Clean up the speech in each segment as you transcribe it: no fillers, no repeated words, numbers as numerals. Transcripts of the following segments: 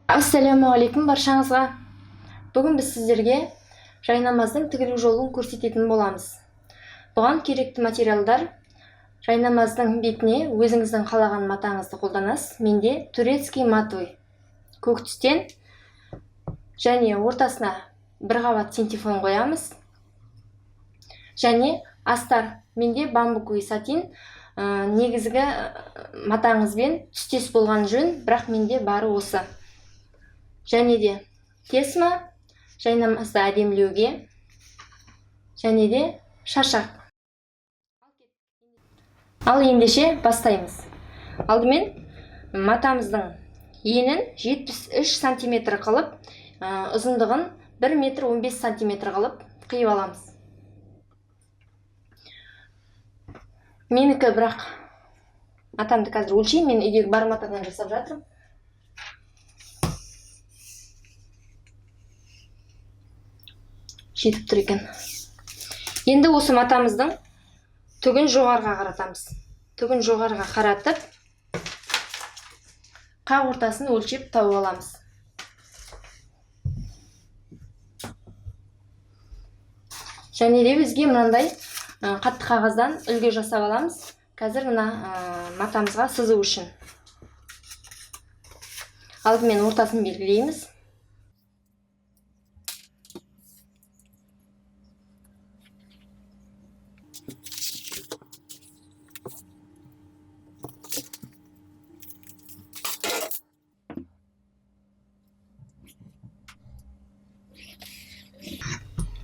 Ассалаумағалейкум баршаңызға. Бүгін біз сіздерге жайнамаздың тігілу жолын көрсететін боламыз. Бұған керекті материалдар: жайнамаздың бетіне өзіңіздің қалаған матаңызды қолданасыз. Менде турецкий матовый көк түстен, және ортасына бір қабат синтефон қоямыз. Және астар менде бамбуковый сатин, негізгі матаңызбен түстес болған жөн, бірақ менде бары осы. Және де тесма жайнамазды әдемілеуге, және де шашақ. Ал ендеше бастаймыз. Алдымен матамыздың енін 73 сантиметр қылып, ұзындығын 1 метр 15 сантиметр қылып қиып аламыз. Менікі бірақ матамды қазір өлшеймін, мен үйдегі бар матадан жасап жатырмын. Жетіп тұр екен. Енді осы матамыздың түгін жоғарыға қаратамыз. Түгін жоғарыға қаратып, қақ ортасын өлшеп тауып аламыз. Және де бізге мынандай қатты қағаздан үлгі жасап аламыз. Қазір мына матамызға сызу үшін. Алдымен ортасын белгілейміз.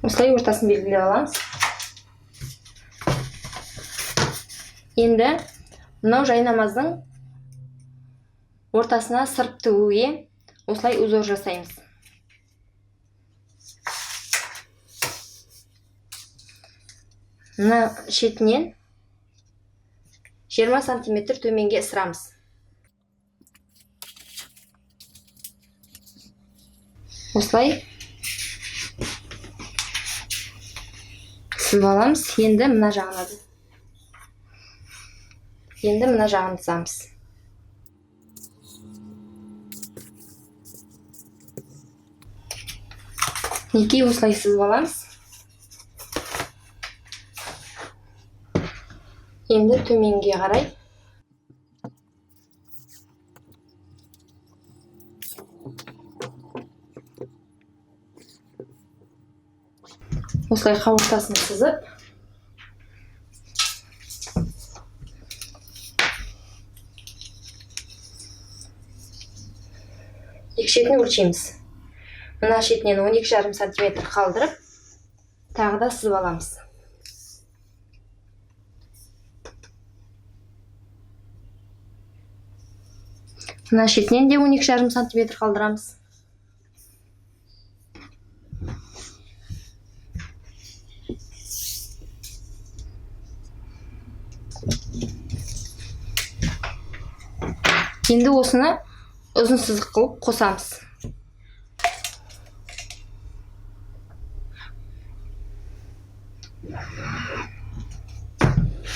Осылай ортасын белгілеп аламыз. Енді мынау жайнамаздың ортасына сырып тігуге осылай узор жасаймыз. Мына шетінен 20 сантиметр төменге ысырамыз. Осылай сызып аламыз. Енді мына жағына. Енді мына жағын сызамыз. Мінекей осылай сызып аламыз. Енді төменге қарай осылай қауыртасын сызып, екі шетін өлшейміз. Мына шетінен 12,5 сантиметр қалдырып, тағы да сызып аламыз. Мына шетінен де 12,5 сантиметр қалдырамыз. Енді осыны ұзын сызық қылып қосамыз.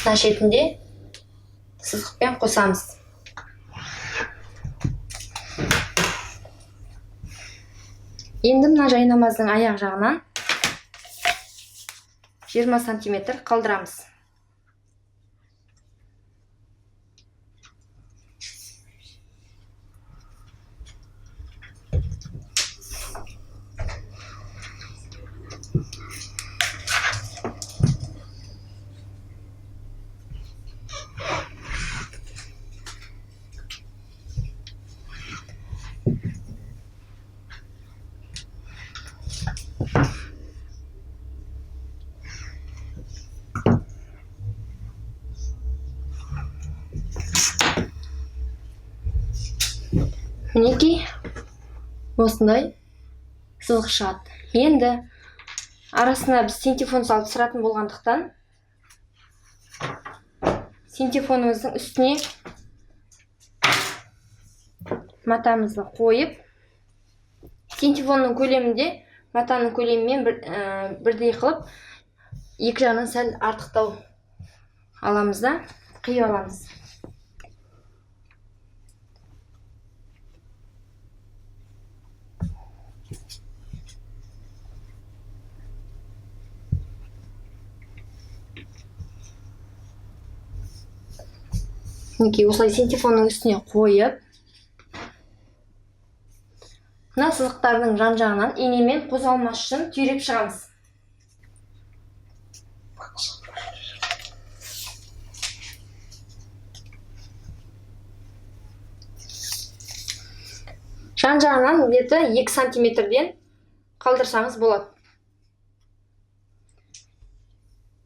Мына шетінде сызықпен қосамыз. Енді мына жайнамаздың аяқ жағынан 20 сантиметр қалдырамыз. Мінекей осындай сызық шығады. Енді арасына біз синтефон салып сыратын болғандықтан синтефонымыздың үстіне Матамызды қойып, синтепонның көлемінде матаның көлемімен бірдей қылып, екі жағынан сәл артықтау аламыз да, қиып аламыз. Мінекей, осылай синтепонның үстіне қойып, мына сызықтардың жан-жағынан инемен қозғалмас үшін түйреп шығамыз. Жан-жағынан где-то 2 сантиметрден қалдырсаңыз болады.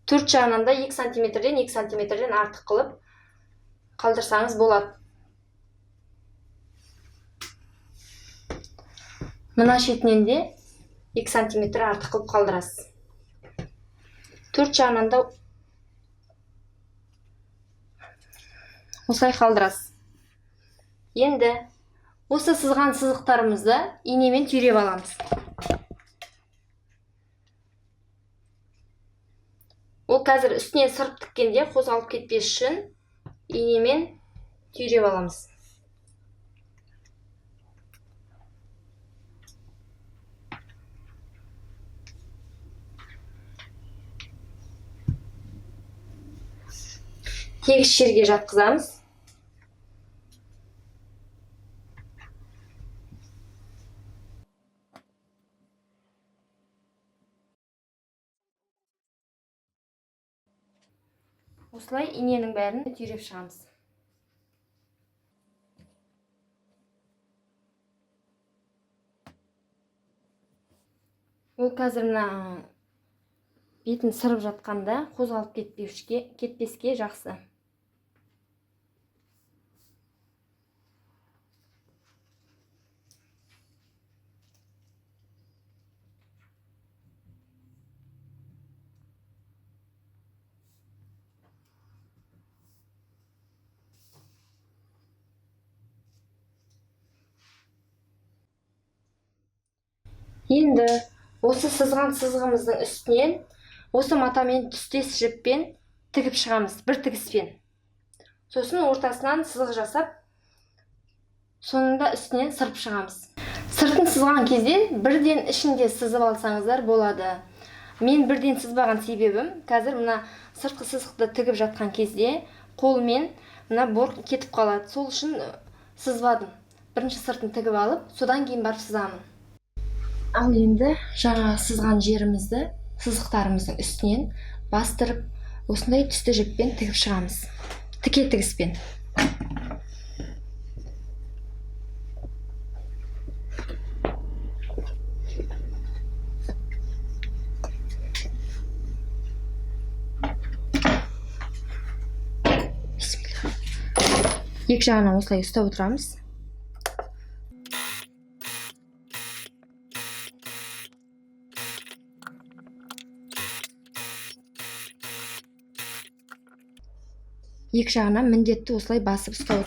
Төрт жағынан да 2 сантиметрден, 2 сантиметрден артық қылып қалдырсаңыз болады. Мына шетінен де 2 сантиметр артық қылып қалдырасыз. Төрт жағынан да осылай қалдырасыз. Енді осы сызған сызықтарымызды инемен түйреп аламыз. Ол қазір үстінен сырып тіккенде қозғалып кетпес үшін инемен түйреп аламыз. Тегіс жерге жатқызамыз. Осылай иненің бәрін түйреп шығамыз. Ол қазір мына бетін сырып жатқанда қозғалып кетпеске жақсы. Енді осы сызған сызығымыздың үстінен осы матамен түстес жіппен тігіп шығамыз, бір тігіспен. Сосын ортасынан сызық жасап, соның да үстінен сырып шығамыз. Сыртын сызған кезде бірден ішінде сызып алсаңыздар болады. Мен бірден сызбаған себебім, қазір мына сыртқы сызықты тігіп жатқан кезде қолмен мына бор кетіп қалады. Сол үшін сызбадым. Бірінші сыртын тігіп алып, содан кейін барып сызамын. Ал енді жаңа сызған жерімізді сызықтарымыздың үстінен бастырып, осындай түсті жіппен тігіп шығамыз. Тіке тігіспен. Бисмилла. Екі жағынан осылай ұстап отырамыз. Екі жағынан міндетті осылай басып ұстау.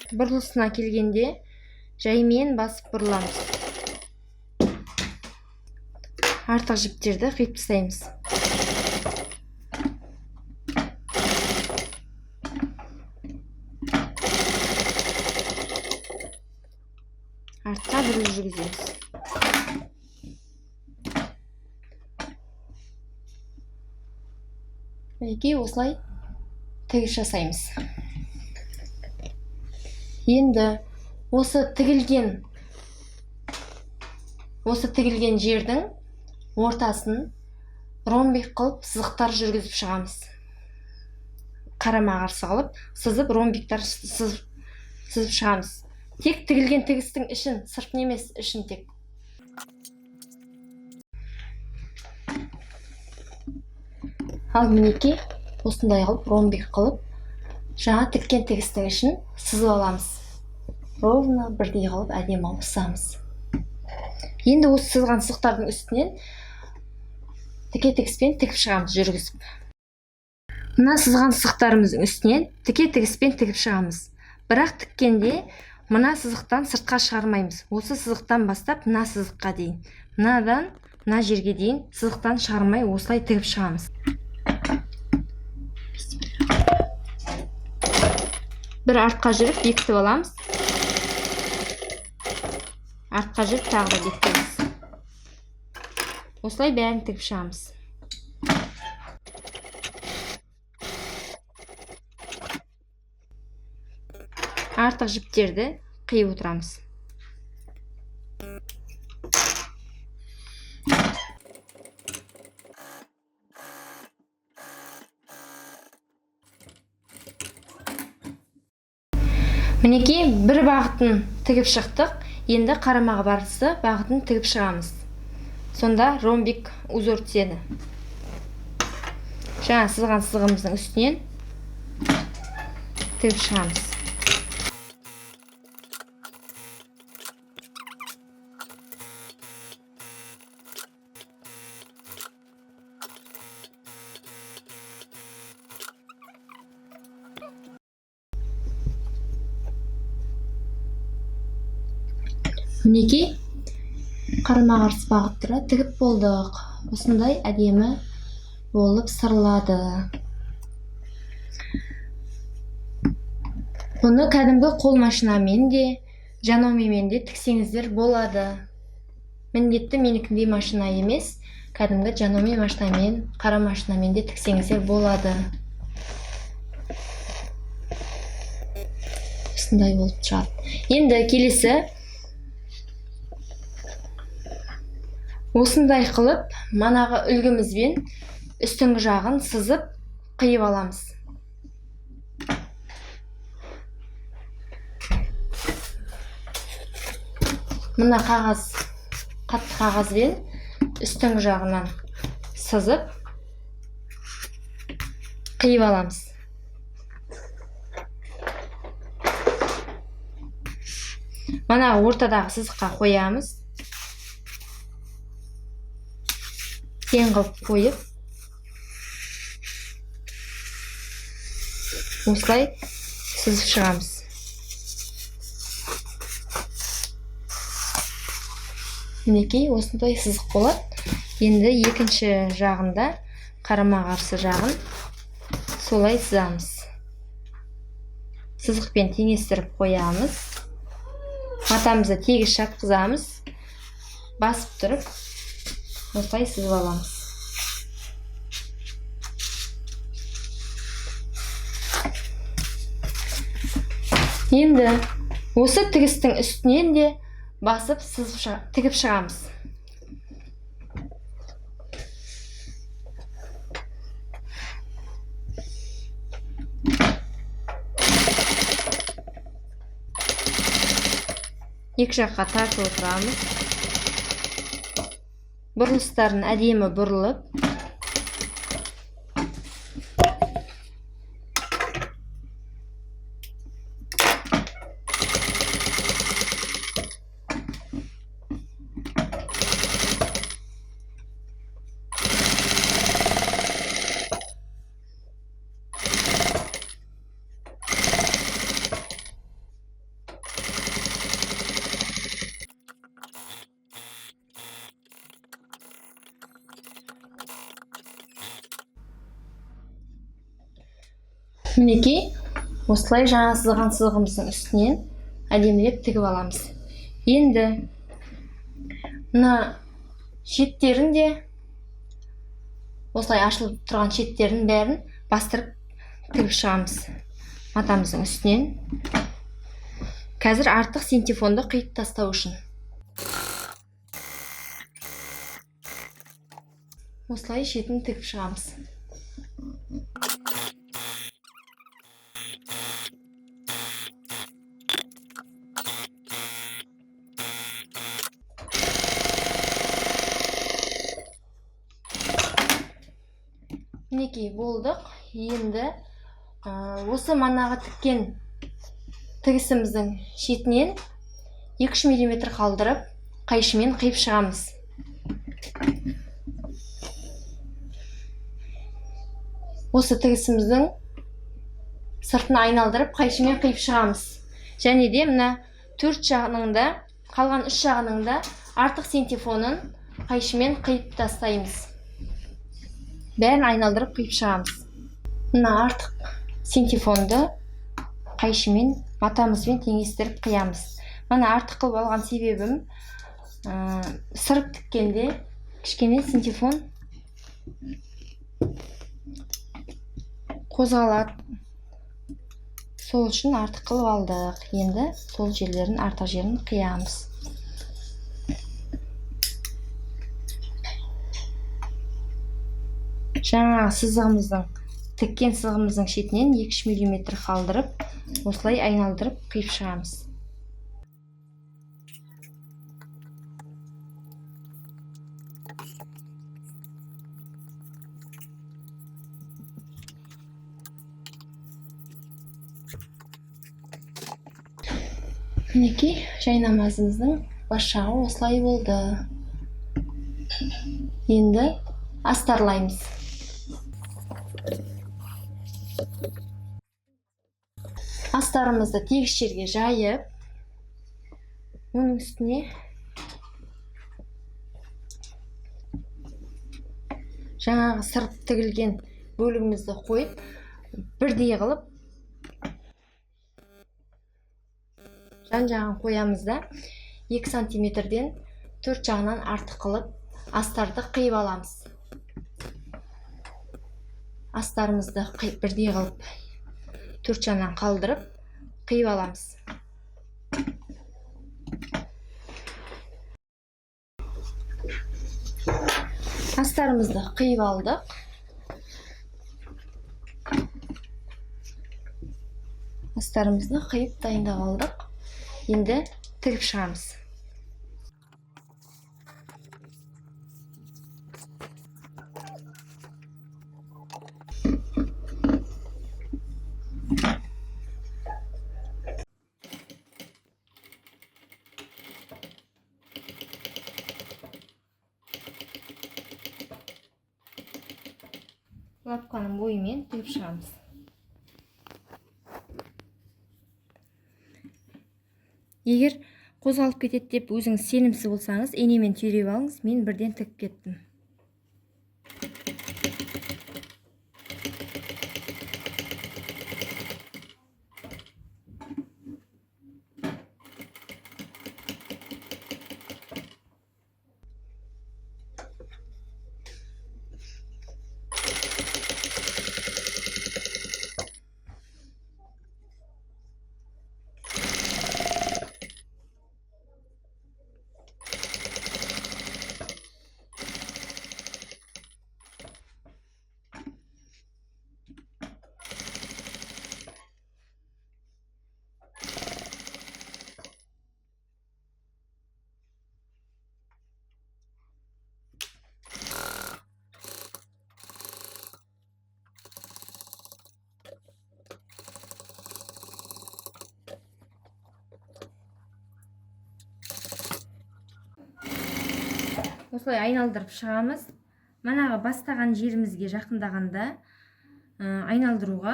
Бұрылысына келгенде жаймен басып бұрыламыз. Артық жіптерді қиып тастаймыз. Артқа бұрылып жүргіземіз. Мінекей осылай тігіс жасаймыз. Енді осы тігілген жердің ортасын ромбик қылып сызықтар жүргізіп шығамыз. Қарама-қарсы қылып сызып ромбиктар сызып шығамыз. Тек тігілген тігістің ішін, сыртын емес, ішін тек. Ал мінекей осындай қылып ромбик қылып жаңа тіккен тігістің ішін сызып аламыз. Ровно бірдей қылып әдемі қылып сызамыз. Енді осы сызған сызықтардың үстінен тіке тігіспен тігіп шығамыз жүргізіп. Мына сызған сызықтарымыздың үстінен тіке тігіспен тігіп шығамыз. Бірақ тіккенде мына сызықтан сыртқа шығармаймыз. Осы сызықтан бастап мына сызыққа дейін, мынадан мына жерге дейін сызықтан шығармай осылай тігіп шығамыз. Бір артқа жүріп бекітіп аламыз. Артқа жүріп тағы да бекітеміз. Осылай бәрін тігіп шығамыз. Артық жіптерді қиып отырамыз. Мінекей бір бағытын тігіп шықтық. Енді қарама-қарсы бағытын тігіп шығамыз. Сонда ромбик узор түседі. Жаңа сызған сызығымыздың үстінен тігіп шығамыз. Мінекей қарама-қарсы бағыттыра тігіп болдық. Осындай әдемі болып сырылады. Бұны кәдімгі қол машинамен де, жаномемен де тіксеңіздер болады. Міндетті менікіндей машина емес, кәдімгі жаноме машинамен, қара машинамен де тіксеңіздер болады. Осындай болып шығады. Енді келесі осындай қылып манағы үлгімізбен үстіңгі жағын сызып қиып аламыз. Мына қағаз, қатты қағазбен үстіңгі жағынан сызып қиып аламыз. Манағы ортадағы сызыққа қоямыз. Тең қылып қойып, осылай сызып шығамыз. Мінекей осындай сызық болады. Енді екінші жағында қарама-қарсы жағын солай сызамыз. Сызықпен теңестіріп қоямыз. Матамызды тегіс жатқызамыз. Басып тұрып осылай сызып аламыз. Енді осы тігістің үстінен де басып сызып тігіп шығамыз. Екі жаққа тартып отырамыз. Бұрылыстарын әдемі бұрылып, мінекей осылай жаңа сызған сызығымыздың үстінен әдемілеп тігіп аламыз. Енді мына шеттерін де осылай ашылып тұрған шеттерін бәрін бастырып тігіп шығамыз матамыздың үстінен. Қазір артық синтефонды қиып тастау үшін осылай шетін тігіп шығамыз. Мінекей болдық. Енді осы манағы тіккен тігісіміздің шетінен 2-3 мм қалдырып қайшымен қиып шығамыз. Осы тігісіміздің сыртын айналдырып қайшымен қиып шығамыз. Және де мына төрт жағының да, қалған үш жағының да артық синтефонын қайшымен қиып тастаймыз. Бәрін айналдырып қиып шығамыз. Мына артық синтефонды қайшымен матамызбен теңестіріп қиямыз. Мына артық қылып алған себебім, сырып тіккенде кішкене синтефон қозғалады. Сол үшін артық қылып алдық. Енді сол жерлерін, артық жерін қиямыз. Жаңағы сызығымыздың, тіккен сызығымыздың шетінен 2-3 миллиметр қалдырып, осылай айналдырып қиып шығамыз. Мінекей, жайнамазымыздың бас жағы осылай болды. Енді астарлаймыз. Астарымызды тегіс жерге жайып, оның үстіне жаңағы сырып тігілген бөлігімізді қойып, бірдей қылып жан-жағын қоямыз да, 2 сантиметрден төрт жағынан артық қылып астарды қиып аламыз. Астарымызды бірдей қылып төрт жағынан қалдырып қиып аламыз. Астарымызды қиып алдық. Астарымызды қиып дайындап алдық. Енді тігіп шығамыз. Лапканың бойымен тігіп шығамыз. Егер қозғалып кетеді деп өзіңіз сенімсіз болсаңыз, инемен түйреп алыңыз. Мен бірден тігіп кеттім. Осылай айналдырып шығамыз. Манағы бастаған жерімізге жақындағанда, айналдыруға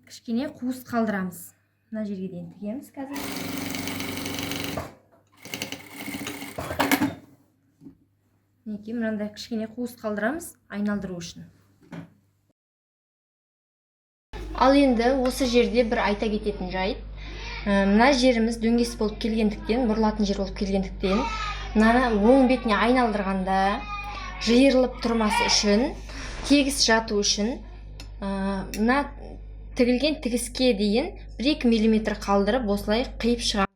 кішкене қуыс қалдырамыз. Мына жерге дейін тігеміз қазір. Мінекей, мынандай кішкене қуыс қалдырамыз айналдыру үшін. Ал енді осы жерде бір айта кететін жайт. Мына жеріміз дөңгес болып келгендіктен, бұрылатын жер болып келгендіктен, мынаны оң бетіне айналдырғанда жиырылып тұрмас үшін, тегіс жату үшін, мына тігілген тігіске дейін 1-2 миллиметр қалдырып осылай қиып шығамыз.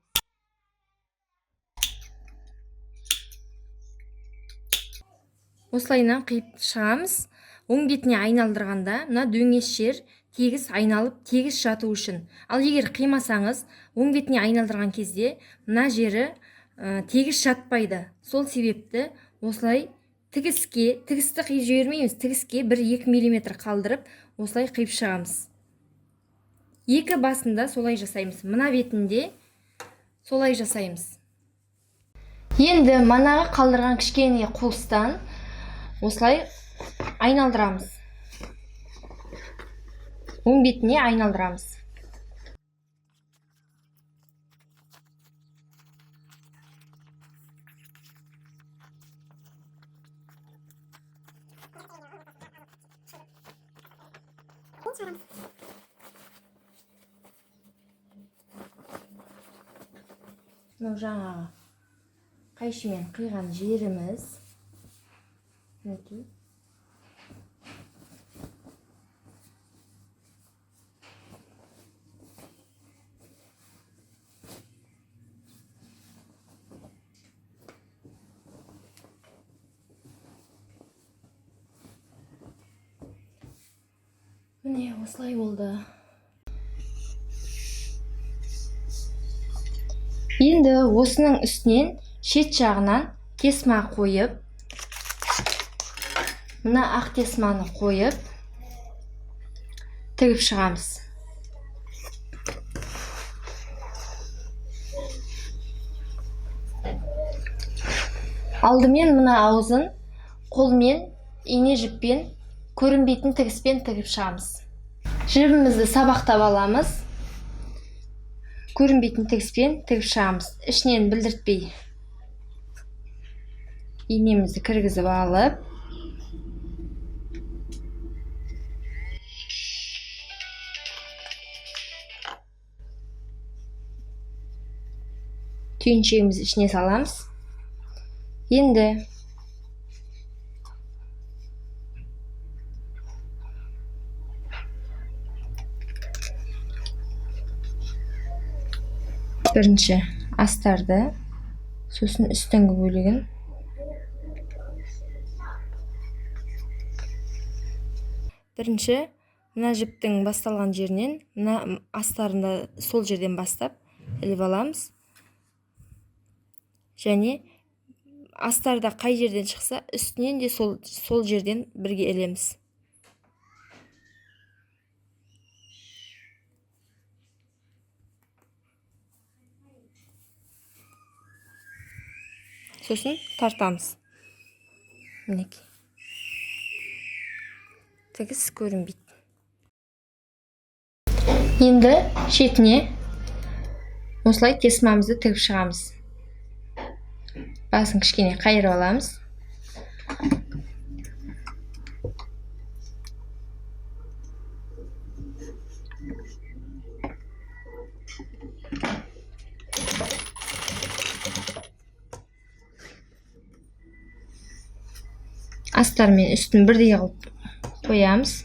Осылайынан қиып шығамыз. Оң бетіне айналдырғанда мына дөңес жер тегіс айналып, тегіс жату үшін. Ал егер қимасаңыз, оң бетіне айналдырған кезде мына жері тегіс жатпайды. Сол себепті осылай тігісті қиып жібермейміз, тігіске 1-2 миллиметр қалдырып осылай қиып шығамыз. Екі басында солай жасаймыз, мына бетінде солай жасаймыз. Енді манағы қалдырған кішкене қуыстан осылай айналдырамыз. Оң бетіне айналдырамыз. Мынау жаңағы қайшымен қиған жеріміз. Мінекей. Міне осылай болды. Енді осының үстінен шет жағынан тесма қойып, мына ақ тесманы қойып тігіп шығамыз. Алдымен мына аузын қолмен, ине жіппен, көрінбейтін тігіспен тігіп шығамыз. Жібімізді сабақтап аламыз. Көрінбейтін тігіспен тігіп шығамыз. Ішінен білдіртпей инемізді кіргізіп алып, түйіншегімізді ішіне саламыз. Енді бірінші астарды, сосын үстіңгі бөлігін бірінші мына жіптің басталған жерінен, мына астарында сол жерден бастап іліп аламыз. Және астарда қай жерден шықса, үстінен де сол жерден бірге ілеміз. Сосын тартамыз. Мінекей. Тігіс көрінбейді. Енді шетіне осылай тесмамызды тігіп шығамыз. Басын кішкене қайырып аламыз. Астар мен үстін бірдей қылып қоямыз.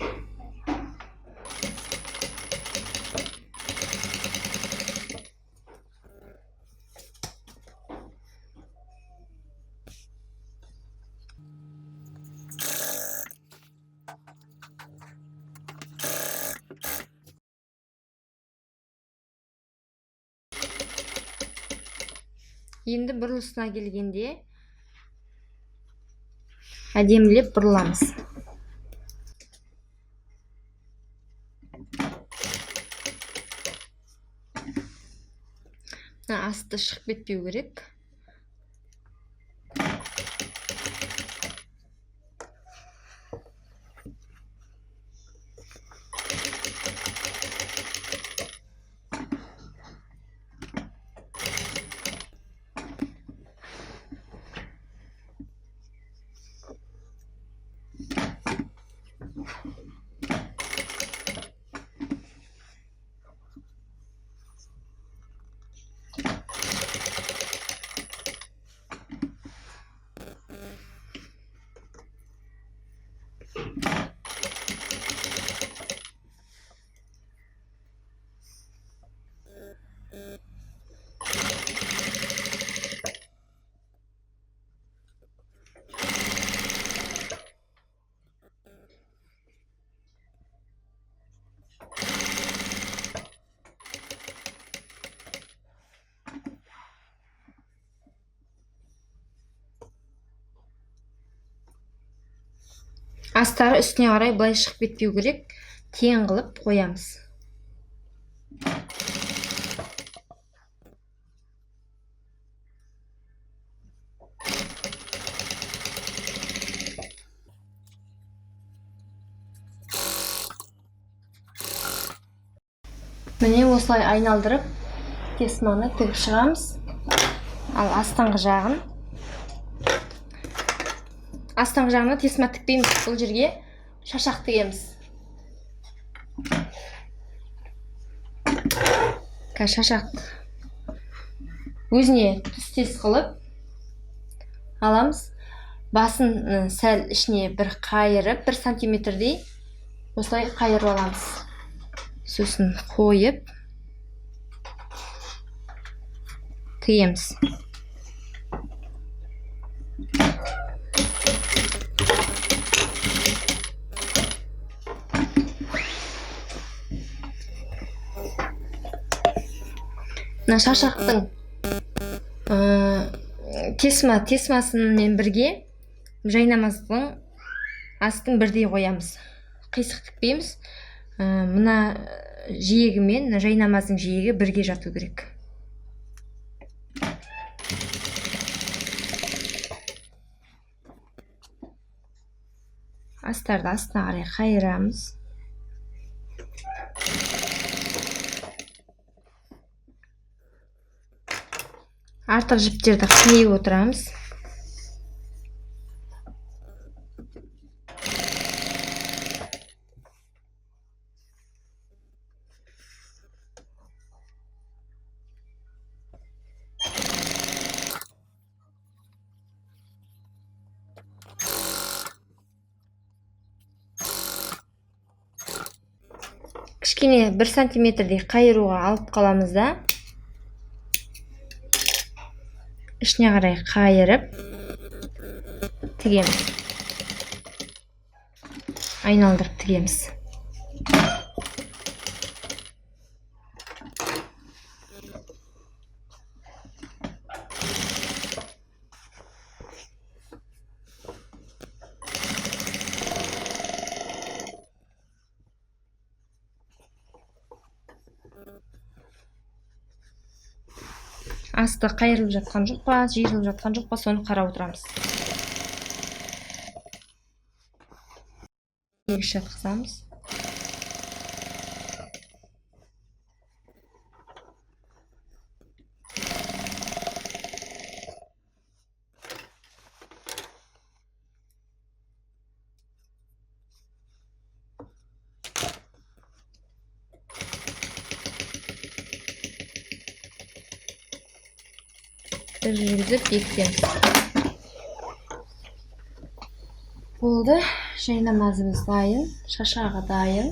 Енді бұрылысына келгенде әдемілеп бұрыламыз. Мына асты шығып кетпеу керек. Астары үстіне қарай былай шығып кетпеу керек, тең қылып қоямыз. Міне осылай айналдырып тесманы тігіп шығамыз. Ал астыңғы жағына тесма тікпейміз, бұл жерге шашақ тігеміз. Қазір шашақ өзіне түстес қылып аламыз. Басын сәл ішіне бір қайырып, 1 сантиметрдей осылай қайырып аламыз. Сосын қойып тігеміз. Мына шашақтың тесмасымен бірге жайнамаздың астын бірдей қоямыз. Қисық тікпейміз. Мына жиегі мен мына жайнамаздың жиегі бірге жату керек. Астарды астына қарай қайырамыз. Артық жіптерді қиып отырамыз. Кішкене 1 сантиметрдей қайыруға алып қаламыз да, ішіне қарай қайырып тігеміз. Айналдырып тігеміз. Асты қайырылып жатқан жоқ па, жиырылып жатқан жоқ па, соны қарап отырамыз. Егіс жатқызамыз. Жүргізіп бекітеміз. Болды, жайнамазымыз дайын, шашағы дайын.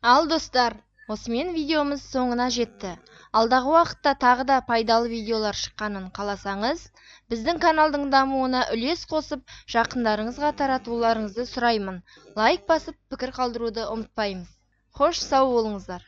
Ал достар, осымен видеомыз соңына жетті. Алдағы уақытта тағы да пайдалы видеолар шыққанын қаласаңыз, біздің каналдың дамуына үлес қосып, жақындарыңызға таратуларыңызды сұраймын. Лайк басып, пікір қалдыруды ұмытпаймыз. Хош, сау болыңыздар.